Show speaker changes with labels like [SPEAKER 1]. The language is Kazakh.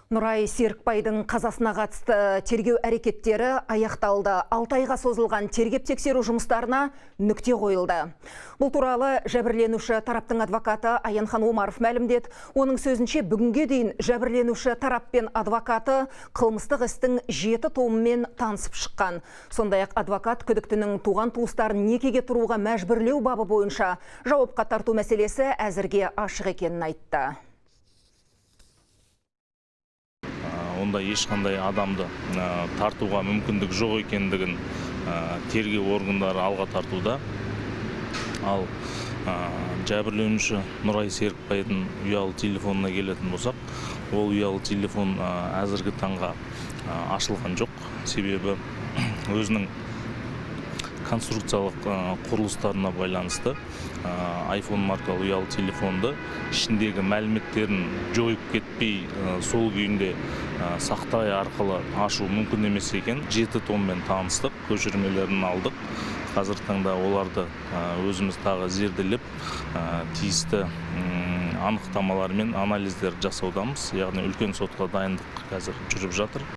[SPEAKER 1] Нұрай Серікбайдың қазасына қатысты тергеу әрекеттері аяқталды. 6 айға созылған тергеп тексеру жұмыстарына нүкте қойылды. Бұл туралы жәбірленуші тараптың адвокаты Аянхан Омаров мәлімдеді. Оның сөзінше, бүгінге дейін жәбірленуші тарап пен адвокаты қылмыстық істің жеті томымен танысып шыққан. Сондай-ақ адвокат күдіктінің туған туыстарын некеге тұруға мәжбүрлеу бабы бойынша жауапқа тарту мәселесі әзірге ашық екенін айтты.
[SPEAKER 2] Онда ешқандай адамды тартуға мүмкіндік жоқ екендігін тергеу органдары алға тартуда. Ал жәбірленуші Нұрай Серікбайдың ұялы телефонына келетін болсақ, ол ұялы телефон әзіргі таңға ашылған жоқ, себебі өзінің конструкциялық құрылыстарына байланысты iPhone маркалы ұялы телефонды ішіндегі мәліметтерін жойып кетпей, сол күйінде сақтай арқылы ашу мүмкін емес екен. Жеті томмен таныстық, көшірмелерін алдық. Қазіргі таңда оларды өзіміз тағы зерделеп, тиісті анықтамалар мен анализдер жасаудамыз, яғни үлкен сотқа дайындық қазір жүріп жатыр.